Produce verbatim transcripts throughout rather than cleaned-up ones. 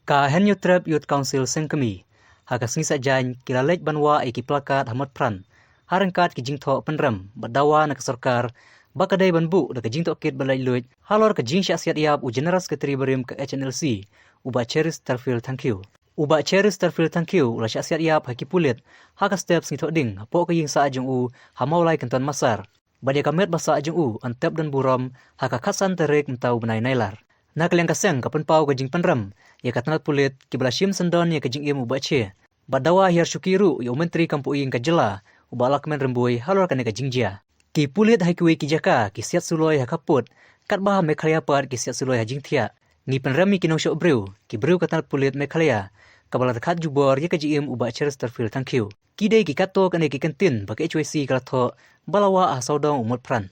Ka Hynñiewtrep Youth Council Sengkmie ha ka sngi Saitjaiñ ki la leit ban wah ïa ki plakat ha Motphran ha ryngkat ki jingthoh pynrem bad dawa na ka sorkar ba ka dei ban buh da ka jingtohkit ba laitluid halor ka jingshah siat ïap u General Secretary barim ka H N L C, u Bah Cheristerfield Thangkhiew. U Bah Cheristerfield Thangkhiew u la shah siat ïap ha ki pulit ha ka step sngi Thohding hapoh ka ïing sah jong u ha Mawlai Kynton Massar. Bad ïa ka met ba sah jong u yn tep don burom ha ka khatsan tarik mynta u bnai Nailar. Na ka liang ka seng ka pynpaw ka jingpynrem ïa ka tnat pulit kiba la shim syndon ïa ka jingim u Bah Che bad dawa hiar shuki ruh ïa u Myntri kam poi ïing ka jylla u Bah Lahkmen Rymbui halor kane ka jingjia. Ki pulit ha kiwei ki jaka ki siat suloi ha khappud, katba ha Meghalaya pat ki siat suloi ha jingthiah. Ngi pynrem ïa ki nongshah briew, ki briew ka tnat pulit Meghalaya kaba la rkhah jubor ïa ka jingim u Bah Cheristerfield Thangkhiew. Ki dei ki katto katne ki kyntien ba ka H Y C ka la thoh ba la wah ha sawdong u Motphran.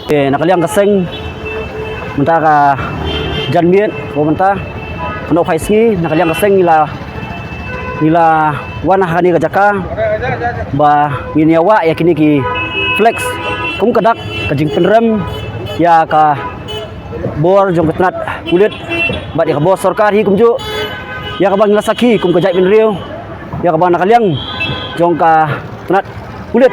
Eh, na ka liang ka seng mynta ka janmiet, ko mynta ka nongpynsngi, na ka liang ka seng ngi la, ngi la wan ha kane ka jaka ba ngin ïa wah ïa kine ki flex kum ka dak ka jingpynrem ïa ka bor jong ka tnat pulit bad ïa ka bor sorkar hi kumjuh ïa kaba ngi la sakhi kum ka jaitbynriew ïa kaba na ka liang jong ka tnat pulit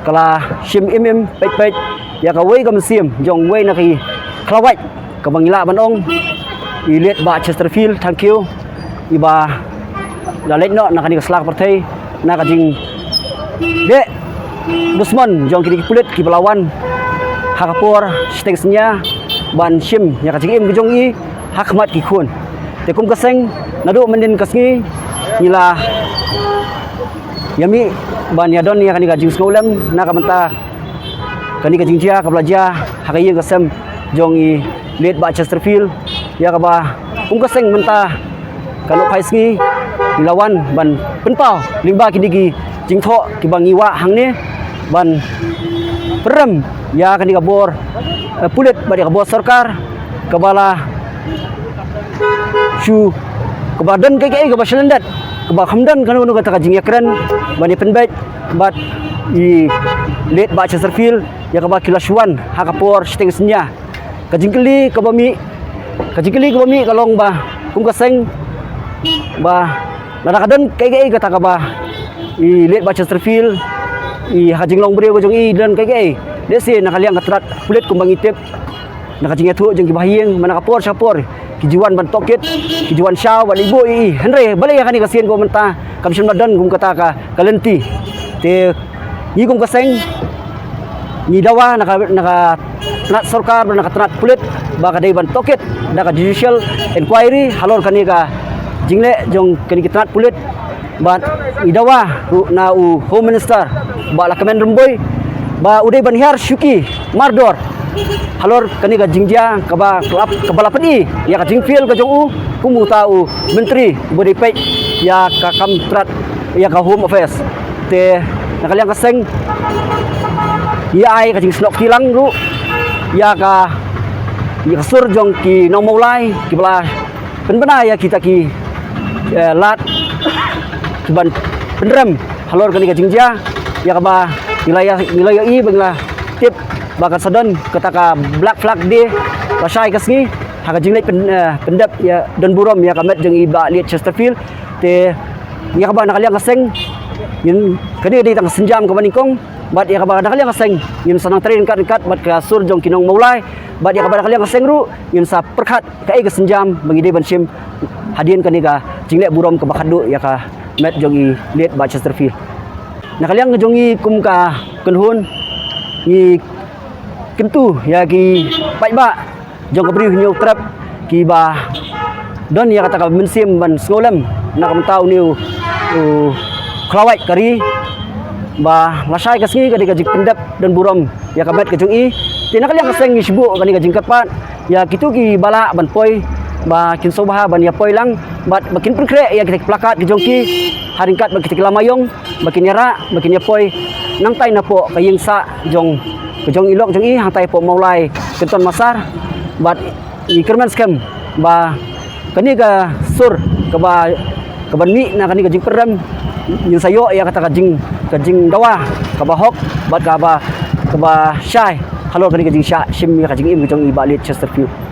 ka la shim im im peit peit ïa kawei ka mynsiem jong uwei na ki khlawait kaba ngi lah ban ong i late Bah Chesterfield Thangkhiew iba la leit noh na kane ka sla ka pyrthei na ka jingdeh dusmon jong kine ki pulit kiba la wan ha ka por shiteng synñia ban shim ïa ka jingim ka jong i ha khmat ki khun. Te kum ka seng naduh mynnin ka sngi ngi la ïa mih ban ïa don ïa kane ka jingsngewlem na ka bynta kane ka jingjia kaba la jia ha ka ïing ka sem jong i late Bah Chesterfield ïa kaba kum ka seng mynta ka nongpynsngi ngi la wan ban pynpaw lyngba kine ki jingthoh kiba ngi wah hangne ban pynrem ïa kane ka bor, eh, pulit bad ïa ka bor sorkar kaba la shu kaba don kaei kaei kaba shlyndet kaba kham don kano kano kata ka jingïakren ban ïa pynbeit bad i late Bah Chesterfield ïa kaba ki la shu wan ha ka por shiteng synñia. Ka jingkylli kaba mih, ka jingkylli kaba mih ka long ba kum ka seng ba lada ka don kaei kaei kata kaba i late Bah Chesterfield i ha ka jinglong briew ka jong i don kaei kaei. Lehse na ka liang ka tnat pulit kumba ngi tip na ka jingïathuh jong kiba ha ïing, man la ka por sha ka por ki ju wan ban tohkit, ki ju wan shaw ban leit buh ïa i. Hynrei balei ha kane ka sien ko mynta kam shym la don kum kata ka, ka lynti. Te ngi kum ka seng ngi dawa na ka, na ka tnat sorkar bad na ka tnat pulit ba ka dei ban tohkit da ka judicial inquiry halor kane ka jingleh jong kane ka tnat pulit. Bad i dawa ruh na u Home Minister Bah Lahkmen Rymbui ba u dei ban hiar shuki mardor halor kane ka jingjia kaba, kaba la pyni ïa ka jingfail ka jong u kum uta u myntri uba dei peit ïa ka kam tnat ïa ka Home Affairs. Te na ka liang ka seng ngi ai ka jingsnoh kti lang ruh ïa ka, ïa ka sur jong ki nong Mawlai kiba la pynbna ïa kita ki, eh, lad ki ban pynrem halor kane ka jingjia ïa kaba ngi la ïa, ngi la ïohi ba ngi la tip ba kan sa don kata ka Black Flag Day lashai ka sngi ha ka jingleit pyn, eh, pyndep ïa, don burom ïa ka met jong i Bah Elliot Chesterfield. Te ïa kaba na ka liang ka seng ngin, kane ka dei tang ka sienjam kaba nyngkong bad ïa kaba na ka liang ka seng ngin sa nang trei ryngkat ryngkat bad ka sur jong ki nong Mawlai bad ïa kaba na ka liang ka seng ruh ngin sa pyrkhat kaei ka sienjam ba ngi dei ban shim hadien kane ka jingleh burom kaba khadduh ïa ka met jong i late Bah Chesterfield. Na ka liang ka jong ngi kum ka kynhun ngi kyntu ïa ki paidbah jong ka Bri u Hynñiewtrep kiba don ïa kata ka mynsiem ban sngewlem na ka bynta une u, u khlawait ka ri ba lashai ka sngi ka dei ka jingpyndep don burom ïa ka met ka jong i. Te na ka liang ka seng ngi shu buh kane ka jingkyrpad ïa kito kiba lah ban poi ba kin sngewbha ban ïa poi lang bad ba kin pynkhreh ïa kita ki plakat ka jong ki ha ryngkat bad kita ki lama ïong ba kin ïarah ba kin ïa poi nangtai napoh ka ïing sah jong ka jong i lok jong i hangtai hapoh Mawlai Kynton Massar. Bad ngi kyrmen skhem ba kane ka sur kaba kaba mih na kane ka jingpyrem ngin sa ïoh ïa kata ka jing ka jingdawa kaba hok bad kaba kaba shai halor kane ka jingshah shim ïa ka jingim ka jong i Bah Lit Chesterfield.